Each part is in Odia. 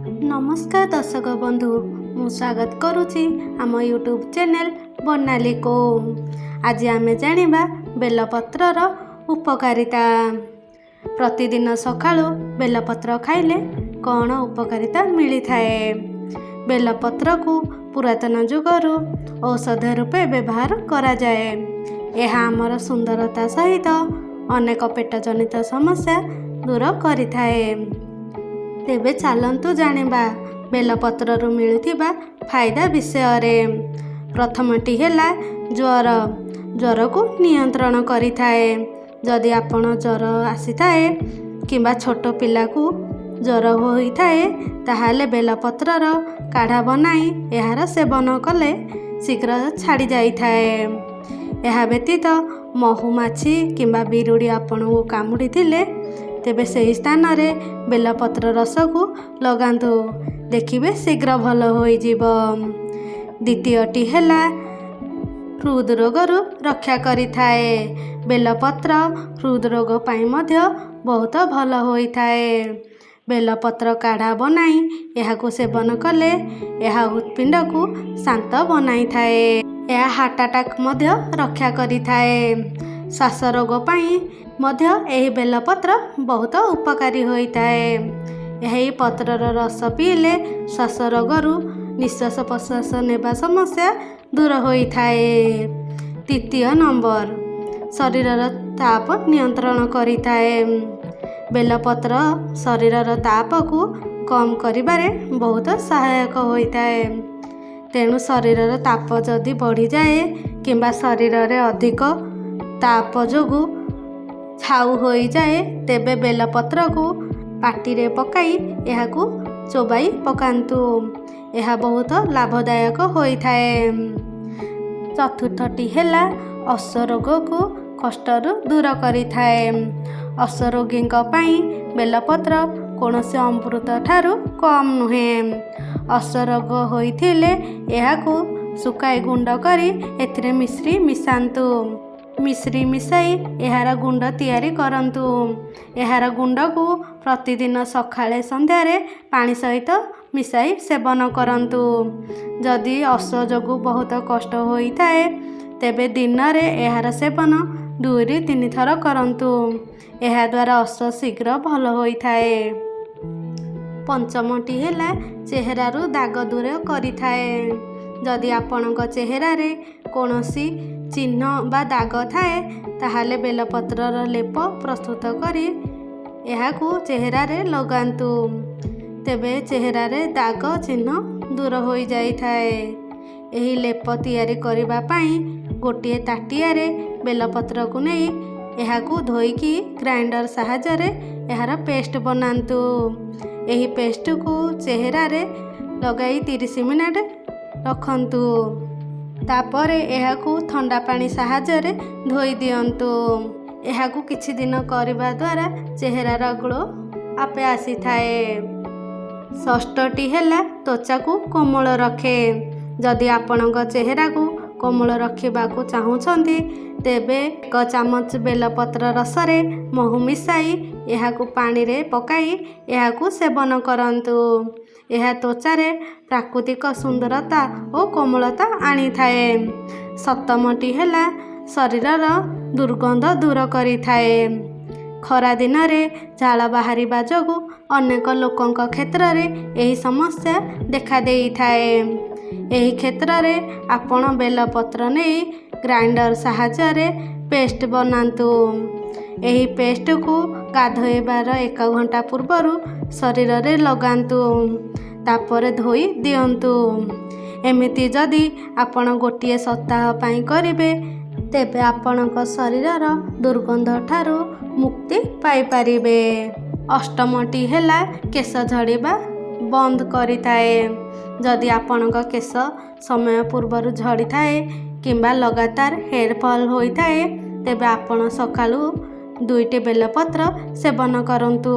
ନମସ୍କାର ଦର୍ଶକ ବନ୍ଧୁ, ମୁଁ ସ୍ୱାଗତ କରୁଛି ଆମ ୟୁଟ୍ୟୁବ୍ ଚ୍ୟାନେଲ୍ ବର୍ଣ୍ଣାଲୀକୁ। ଆଜି ଆମେ ଜାଣିବା ବେଲପତ୍ରର ଉପକାରିତା। ପ୍ରତିଦିନ ସକାଳୁ ବେଲପତ୍ର ଖାଇଲେ କ'ଣ ଉପକାରିତା ମିଳିଥାଏ? ବେଲପତ୍ରକୁ ପୁରାତନ ଯୁଗରୁ ଔଷଧ ରୂପେ ବ୍ୟବହାର କରାଯାଏ। ଏହା ଆମର ସୁନ୍ଦରତା ସହିତ ଅନେକ ପେଟଜନିତ ସମସ୍ୟା ଦୂର କରିଥାଏ। ତେବେ ଚାଲନ୍ତୁ ଜାଣିବା ବେଲପତ୍ରରୁ ମିଳୁଥିବା ଫାଇଦା ବିଷୟରେ। ପ୍ରଥମଟି ହେଲା ଜ୍ୱର। ଜ୍ୱରକୁ ନିୟନ୍ତ୍ରଣ କରିଥାଏ। ଯଦି ଆପଣ ଜ୍ୱର ଆସିଥାଏ କିମ୍ବା ଛୋଟ ପିଲାକୁ ଜ୍ୱର ହୋଇଥାଏ, ତାହେଲେ ବେଲପତ୍ରର କାଢ଼ା ବନାଇ ଏହାର ସେବନ କଲେ ଶୀଘ୍ର ଛାଡ଼ି ଯାଇଥାଏ। ଏହା ବ୍ୟତୀତ ମହୁମାଛି କିମ୍ବା ବିରୁଡ଼ି ଆପଣଙ୍କୁ କାମୁଡ଼ିଥିଲେ, ତେବେ ସେହି ସ୍ଥାନରେ ବେଲପତ୍ର ରସକୁ ଲଗାନ୍ତୁ, ଦେଖିବେ ଶୀଘ୍ର ଭଲ ହୋଇଯିବ। ଦ୍ୱିତୀୟଟି ହେଲା ହୃଦରୋଗରୁ ରକ୍ଷା କରିଥାଏ। ବେଲପତ୍ର ହୃଦରୋଗ ପାଇଁ ମଧ୍ୟ ବହୁତ ଭଲ ହୋଇଥାଏ। ବେଲପତ୍ର କାଢ଼ା ବନାଇ ଏହାକୁ ସେବନ କଲେ ଏହା ହୃତ୍ପିଣ୍ଡକୁ ଶାନ୍ତ ବନାଇଥାଏ। ଏହା ହାର୍ଟ ଆଟାକ୍ ମଧ୍ୟ ରକ୍ଷା କରିଥାଏ। ଶ୍ୱାସ ରୋଗ ପାଇଁ ମଧ୍ୟ ଏହି ବେଲପତ୍ର ବହୁତ ଉପକାରୀ ହୋଇଥାଏ। ଏହି ପତ୍ରର ରସ ପିଇଲେ ଶ୍ୱାସ ରୋଗରୁ ନିଶ୍ୱାସ ପ୍ରଶ୍ୱାସ ନେବା ସମସ୍ୟା ଦୂର ହୋଇଥାଏ। ତୃତୀୟ ନମ୍ବର, ଶରୀରର ତାପ ନିୟନ୍ତ୍ରଣ କରିଥାଏ। ବେଲପତ୍ର ଶରୀରର ତାପକୁ କମ୍ କରିବାରେ ବହୁତ ସହାୟକ ହୋଇଥାଏ। ତେଣୁ ଶରୀରର ତାପ ଯଦି ବଢ଼ିଯାଏ କିମ୍ବା ଶରୀରରେ ଅଧିକ ତାପ ଯୋଗୁଁ ଝାଉ ହୋଇଯାଏ, ତେବେ ବେଲପତ୍ରକୁ ପାଟିରେ ପକାଇ ଏହାକୁ ଚୋବାଇ ପକାନ୍ତୁ। ଏହା ବହୁତ ଲାଭଦାୟକ ହୋଇଥାଏ। ଚତୁର୍ଥଟି ହେଲା ଅଶ୍ୱରୋଗକୁ କଷ୍ଟରୁ ଦୂର କରିଥାଏ। ଅଶ୍ୱରୋଗୀଙ୍କ ପାଇଁ ବେଲପତ୍ର କୌଣସି ଅମୃତ ଠାରୁ କମ୍ ନୁହେଁ। ଅଶ୍ୱରୋଗ ହୋଇଥିଲେ ଏହାକୁ ଶୁଖାଇ ଗୁଣ୍ଡ କରି ଏଥିରେ ମିଶ୍ରି ମିଶାନ୍ତୁ। ମିଶ୍ରି ମିଶାଇ ଏହାର ଗୁଣ୍ଡ ତିଆରି କରନ୍ତୁ। ଏହାର ଗୁଣ୍ଡକୁ ପ୍ରତିଦିନ ସକାଳେ ସନ୍ଧ୍ୟାରେ ପାଣି ସହିତ ମିଶାଇ ସେବନ କରନ୍ତୁ। ଯଦି ଅଶ୍ୱ ଯୋଗୁଁ ବହୁତ କଷ୍ଟ ହୋଇଥାଏ, ତେବେ ଦିନରେ ଏହାର ସେବନ 2ରୁ 3 ଥର କରନ୍ତୁ। ଏହାଦ୍ୱାରା ଅଶ୍ୱ ଶୀଘ୍ର ଭଲ ହୋଇଥାଏ। ପଞ୍ଚମଟି ହେଲା ଚେହେରାରୁ ଦାଗ ଦୂର କରିଥାଏ। ଯଦି ଆପଣଙ୍କ ଚେହେରାରେ କୌଣସି ଚିହ୍ନ ବା ଦାଗ ଥାଏ, ତାହେଲେ ବେଲପତ୍ରର ଲେପ ପ୍ରସ୍ତୁତ କରି ଏହାକୁ ଚେହେରାରେ ଲଗାନ୍ତୁ। ତେବେ ଚେହେରାରେ ଦାଗ ଚିହ୍ନ ଦୂର ହୋଇଯାଇଥାଏ। ଏହି ଲେପ ତିଆରି କରିବା ପାଇଁ ଗୋଟିଏ ତାଟିଆରେ ବେଲପତ୍ରକୁ ନେଇ ଏହାକୁ ଧୋଇକି ଗ୍ରାଇଣ୍ଡର ସାହାଯ୍ୟରେ ଏହାର ପେଷ୍ଟ ବନାନ୍ତୁ। ଏହି ପେଷ୍ଟକୁ ଚେହେରାରେ ଲଗାଇ 30 ମିନିଟ୍ ରଖନ୍ତୁ। ତାପରେ ଏହାକୁ ଥଣ୍ଡା ପାଣି ସାହାଯ୍ୟରେ ଧୋଇ ଦିଅନ୍ତୁ। ଏହାକୁ କିଛି ଦିନ କରିବା ଦ୍ୱାରା ଚେହେରାର ଗ୍ଲୋ ଆପେ ଆସିଥାଏ। ଷଷ୍ଠଟି ହେଲା ତ୍ୱଚାକୁ କୋମଳ ରଖେ। ଯଦି ଆପଣଙ୍କ ଚେହେରାକୁ କୋମଳ ରଖିବାକୁ ଚାହୁଁଛନ୍ତି, ତେବେ 1 ଚାମଚ ବେଲପତ୍ର ରସରେ ମହୁ ମିଶାଇ ଏହାକୁ ପାଣିରେ ପକାଇ ଏହାକୁ ସେବନ କରନ୍ତୁ। ଏହା ତ୍ୱଚାରେ ପ୍ରାକୃତିକ ସୁନ୍ଦରତା ଓ କୋମଳତା ଆଣିଥାଏ। ସପ୍ତମଟି ହେଲା ଶରୀରର ଦୁର୍ଗନ୍ଧ ଦୂର କରିଥାଏ। ଖରାଦିନରେ ଝାଳ ବାହାରିବା ଯୋଗୁଁ ଅନେକ ଲୋକଙ୍କ କ୍ଷେତ୍ରରେ ଏହି ସମସ୍ୟା ଦେଖାଦେଇଥାଏ। ଏହି କ୍ଷେତ୍ରରେ ଆପଣ ବେଲପତ୍ର ନେଇ ଗ୍ରାଇଣ୍ଡର ସାହାଯ୍ୟରେ ପେଷ୍ଟ ବନାନ୍ତୁ। ଏହି ପେଷ୍ଟକୁ ଗାଧୋଇବାର 1 ଘଣ୍ଟା ପୂର୍ବରୁ ଶରୀରରେ ଲଗାନ୍ତୁ। ତାପରେ ଧୋଇ ଦିଅନ୍ତୁ। ଏମିତି ଯଦି ଆପଣ ଗୋଟିଏ ସପ୍ତାହ ପାଇଁ କରିବେ, ତେବେ ଆପଣଙ୍କ ଶରୀରର ଦୁର୍ଗନ୍ଧ ଠାରୁ ମୁକ୍ତି ପାଇପାରିବେ। ଅଷ୍ଟମଟି ହେଲା କେଶ ଝଡ଼ିବା ବନ୍ଦ କରିଥାଏ। ଯଦି ଆପଣଙ୍କ କେଶ ସମୟ ପୂର୍ବରୁ ଝଡ଼ିଥାଏ କିମ୍ବା ଲଗାତାର ହେୟାର ଫଲ୍ ହୋଇଥାଏ, ତେବେ ଆପଣ ସକାଳୁ 2ଟି ବେଲପତ୍ର ସେବନ କରନ୍ତୁ।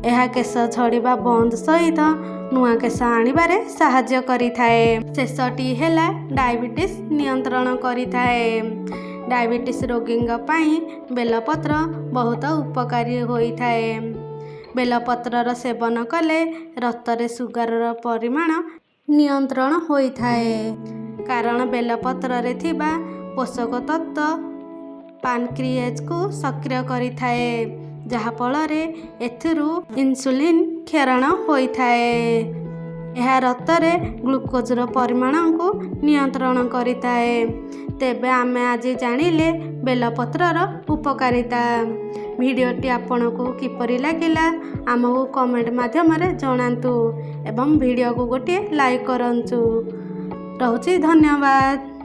ଏହା କେଶ ଝଡ଼ିବା ବନ୍ଦ ସହିତ ନୂଆ କେଶ ଆଣିବାରେ ସାହାଯ୍ୟ କରିଥାଏ। ଶେଷଟି ହେଲା ଡାଇବେଟିସ୍ ନିୟନ୍ତ୍ରଣ କରିଥାଏ। ଡାଇବେଟିସ୍ ରୋଗୀଙ୍କ ପାଇଁ ବେଲପତ୍ର ବହୁତ ଉପକାରୀ ହୋଇଥାଏ। ବେଲପତ୍ରର ସେବନ କଲେ ରକ୍ତରେ ସୁଗାରର ପରିମାଣ ନିୟନ୍ତ୍ରଣ ହୋଇଥାଏ, କାରଣ ବେଲପତ୍ରରେ ଥିବା ପୋଷକ ତତ୍ତ୍ୱ ପାନକ୍ରିଏଜକୁ ସକ୍ରିୟ କରିଥାଏ, ଯାହାଫଳରେ ଏଥିରୁ ଇନ୍ସୁଲିନ୍ କ୍ଷରଣ ହୋଇଥାଏ। ଏହା ରକ୍ତରେ ଗ୍ଲୁକୋଜର ପରିମାଣକୁ ନିୟନ୍ତ୍ରଣ କରିଥାଏ। ତେବେ ଆମେ ଆଜି ଜାଣିଲେ ବେଲପତ୍ରର ଉପକାରିତା। ଭିଡ଼ିଓଟି ଆପଣଙ୍କୁ କିପରି ଲାଗିଲା, ଆମକୁ କମେଣ୍ଟ ମାଧ୍ୟମରେ ଜଣାନ୍ତୁ ଏବଂ ଭିଡ଼ିଓକୁ ଗୋଟିଏ ଲାଇକ୍ କରନ୍ତୁ। ରହୁଛି, ଧନ୍ୟବାଦ।